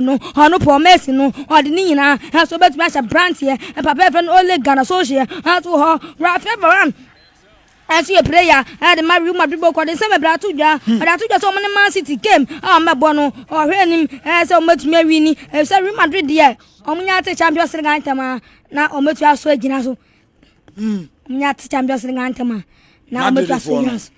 No, ɔno Paul Mason no, ɔde ne nyinaa nso bɛtumi ahyɛ branteɛ papa yɛfrɛ no Ole Gunnar Solskjaer nso hɔ. Raphael Varane nso yɛ player ɛde ma Real Madrid bɔ kɔde nsɛm bebree ato dwa. Ɔde ato dwa sɛ wɔn ne Man City game a wɔbɛbɔ no, ɔhwɛ anim sɛ wɔbɛtumi awini, efisɛ Real Madrid deɛ wɔn nya ate Champions League ntɛm a na wɔbɛtumi aso agyina so. Wɔn nya ate Champions League ntɛm a na wɔbɛtumi aso agyina so.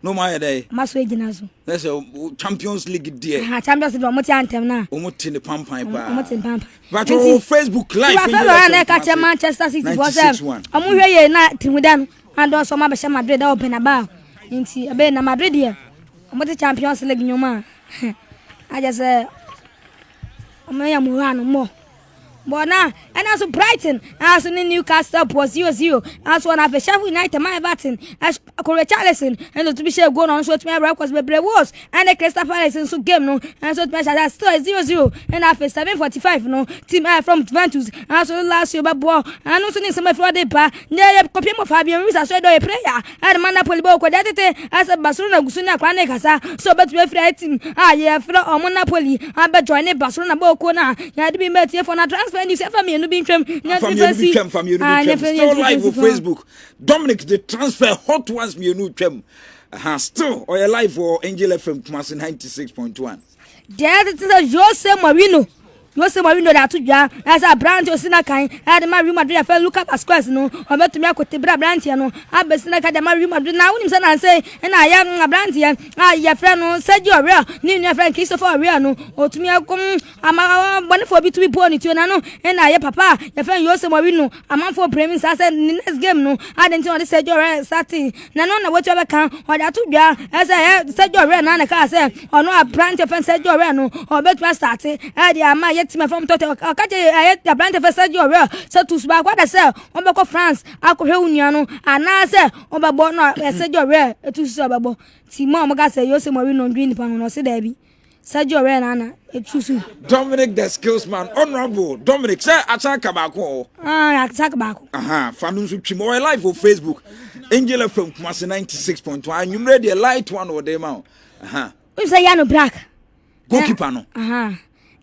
Na wɔn ayɛ dɛ. Wɔn aso agyina so. Na sɛ Champions League deɛ. Champions League wɔn te antɛm na. Wɔn te ne pampan paa. Wɔn te ne pampan. But wɔ Facebook live. Tiwa fɛn lɔra na ɛka kyerɛ Manchester City fɔ sɛ wɔn hwɛ yie na tirimuda no adɔɔso wɔn abɛhyɛ Madrid ɛwɔ Bernabeu, nti ɛbɛyɛ na Madrid deɛ wɔn te Champions League nnwom a agye sɛ wɔn yɛ mo hɔ ano mmɔ. Bɔ na ɛna nso Brighton nso ne Newcastle bɔ 0-0 nso wɔn afei Sheffield United ma Everton kɔ Richarlison ɛna otumi hyɛ goal na ɔno nso otumi ayɛ records bebree. Wolves ɛne Crystal Palace nso game no nso otumi ahyɛ ase still 0-0. Ɛna afei 7:45 no, team from Juventus nso Lazio bɛboɔ. Ɛno nso ne nsɛm afiri ɔde ba ne yɛ kɔpie mu. Fabian Ruiz aso ɛdɔ yɛ player ɛde ma Napoli bɔ kɔ deɛ tete ɛsɛ Barcelona gu so ne akora ne kasa so ɔbɛtumi afiri ayɛ team a yɛfrɛ ɔmo Napoli abɛ join ne Barcelona bɔ kɔ na yɛde bi mɛ tie fɔ na transfer news ɛfa mmienu bi ntwam. Fa mmienu bi twam, fa mmienu bi twam. Still live wɔ Facebook. Dominic, the transfer hot ones mmienu twam ha. Still ɔyɛ live wɔ Angel FM Kumasi 96.1. Deɛ tete sɛ Jose Mourinho de ato dwa ɛsɛ aberante osi na kan ɛde ma Real Madrid afɛ Lucas Vazquez no, ɔbɛtumi akote bere aberanteɛ no abɛsi na ka de ma Real Madrid. Na wonim sɛ nanse ɛna ayɛ aberanteɛ a yɛfrɛ no Sergio Aguero ne nua frɛ Christopher Aguero no, ɔtumi akom ama bɔnefoɔ bi tumi bɔɔ ne tuo na no ɛna ayɛ papa a yɛfrɛ no Jose Mourinho amanfoɔ brɛmi saa sɛ ne next game no ade nti ɔde Sergio Aguero starting na no na wɔatu abɛka. Ɔde ato dwa ɛsɛ ɛ Sergio Aguero na ne kaa sɛ ɔno aberanteɛ fɛn Sergio Aguero no ɔbɛtumi astart ɛde ama yɛ team fam tɔtɔ. Ɔka kyerɛ ɛyɛ aberanteɛ fɛn Sergio Aguero sɛ tu so baako ada sɛ ɔbɛkɔ France akɔhwɛ wo nua no anaasɛ ɔbɛbɔ na Sergio Aguero etu so sɛ ɔbɛbɔ ti mu a wɔka sɛ Jose Mourinho ndwi nipa ho no, ɔsi daabi, Sergio Aguero na ana etu so. Dominic the skills man, Honourable Dominic, sɛ asan ka baako wɔ. Aa, asan ka baako. Fa no nso twim. Ɔyɛ live wɔ Facebook, Angel FM Kumasi 96.1. Anwummerɛ deɛ, light one wɔ de ma o. N sɛ Jan Oblak. Goalkeeper no.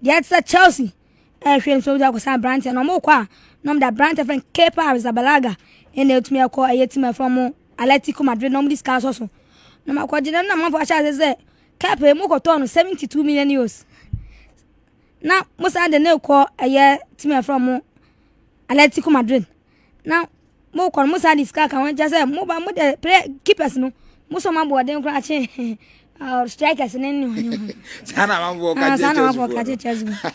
Deɛ ɛte sɛ Chelsea ɛhwɛ nso bi akɔsa aberanteɛ na ɔmo kɔ a na ɔmo de aberanteɛ fɛn Kepa Arrizabalaga ɛna etumi ɛkɔ ɛyɛ team ɛfrɛ ɔmo Atletico Madrid na ɔmo de sika asɔ so na ɔmo akɔgye na amanfo ahyɛ ase sɛ Kepa emu kɔtɔɔ no €72 million na mo san de ne kɔ ɛyɛ team ɛfrɛ ɔmo Atletico Madrid na mo kɔ no, mo san de sika ka ho kyɛ sɛ mo ba mo de play keepers no, mo sɔ mo aboɔden koraa kye strikers ne ho. Saa na amanfoɔ ka kyerɛ Chelsea foɔ ka kyerɛ Chelsea.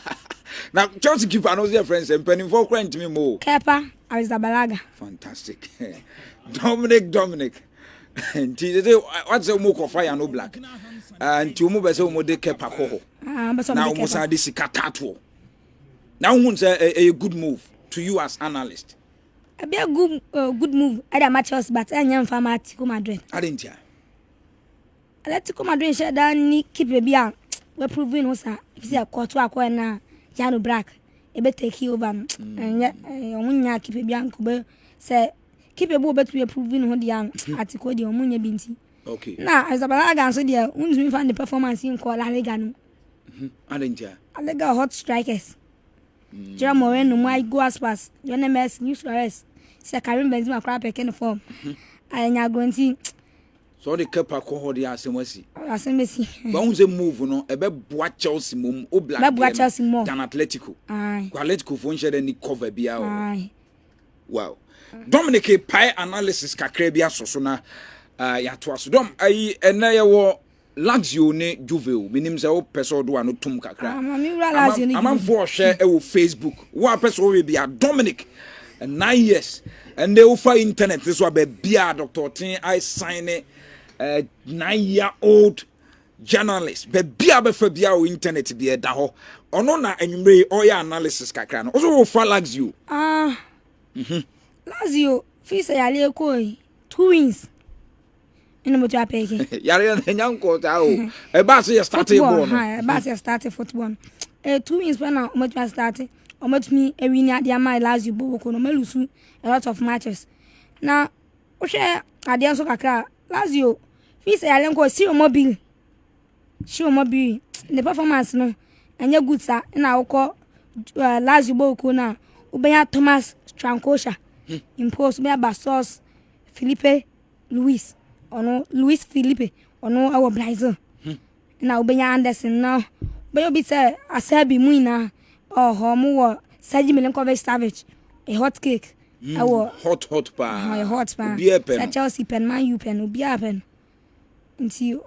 Na Chelsea keeper no sɛ yɛ sɛ mpanimfoɔ koraa ntumi mo o. Kepa Arrizabalaga. Fantastic, Dominic. Dominic, nti sɛ wate sɛ wɔn kɔfa Jan Oblak, nti wɔn bɛ sɛ wɔn de Kepa kɔ hɔ na wɔn san de sika taatoɔ na wohun sɛ ɛyɛ good move to you as analyst? Ɛbɛ good move ɛde ama Chelsea, but ɛnyɛ nfa ma Atletico Madrid. Adi ntia? Atletico Madrid nhyɛ da ni keeper bi a wɔaprove no sa efi sɛ kɔɔto akɔ na Jan Oblak ebe take over no. Ɛnyɛ ɔmo nya keeper bi a nkɔbɛ sɛ keeper bi a obetumi aprove ne ho deɛ a, Atletico deɛ ɔmo nya bi nti. Na Arrizabalaga nso deɛ, ntumi fa ne performance nkɔ La Liga no. Adi ntia? La Liga hot strikers. Gerard Moreno mu, Iago Aspas, Lionel Messi, Luis Suarez, sɛ Karim Benzema koraa pɛkɛ ne form. Ayɛ agorɔ nti. Sɛ ɔde Kepa kɔ hɔ deɛ, asɛm asi. Asɛm bɛsi. Bahu sɛ move no ɛbɛboa Chelsea mom, Oblak. Bɛboa Chelsea more. Than Atletico. Kɔ Atletico fo nhyɛ dɛ ni cover biara wɔ. Wow, Dominic pae analysis kakra bi asɔ so na yɛatoa so. Dɔm ayi, ɛnɛ yɛwɔ Lazio ne Juve o. Menim sɛ wopɛ sɛ ɔdo ano tom kakra. Amanfoɔ ɔhwɛ ɛwɔ Facebook, wo a pɛ sɛ wohwɛ bia Dominic 9 years ɛnɛ wofa internet so a, baabia Dr. Ɔten I sign ne 9 year old journalist, baabi a bɛfa bia wɔ internet bi ɛda hɔ. Ɔno na anwummerɛ yi ɔyɛ analysis kakra no. Ɔso wofa Lazio. Ah, Lazio fi sɛ yare kɔ yi, two wins ɛna mo tu apɛɛke. Yare no ɛnya nkɔ saa o. Ɛbaa sɛ yɛ start ball no. Ɛbaa sɛ yɛ start football no, two wins pɛ na ɔmo start, ɔmo tumi awin adeɛ ama Lazio bɔ bɔkɔ no. Ɔmo lose a lot of matches na wohwɛ adeɛ nso kakra, Lazio fi sɛ yare nkɔ, Ciro Immobile ne performance no. Ɛnyɛ good saa. Ɛna wokɔ Lazio bɔ kuo no a, wobɛnya Thomas Strakosha. Mpo so wobɛnya Bastos Filipe Luis, ɔno Luis Filipe, ɔno ɛwɔ Brazil. Ɛna wobɛnya Anderson na wobɛnya obi sɛ Acerbi mu nyinaa ɔwɔ hɔ. Ɔmo wɔ Sergei Milinkovic Savic, a hot cake ɛwɔ Hot hot paa. Ɔyɛ hot paa. Obiara pɛ sɛ no. Chelsea pɛ no, Man U pɛ no, obiara pɛ no. Nti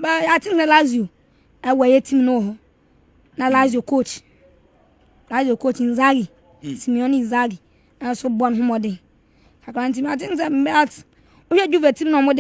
but I think sɛ Lazio ɛwɔ ɛyɛ team no wɔ hɔ na Lazio coach Inzaghi, Simeone Inzaghi, ɛnso bɔ ne ho mmɔden kakra. Nti I think sɛ, but wohwɛ Juve team na ɔmo de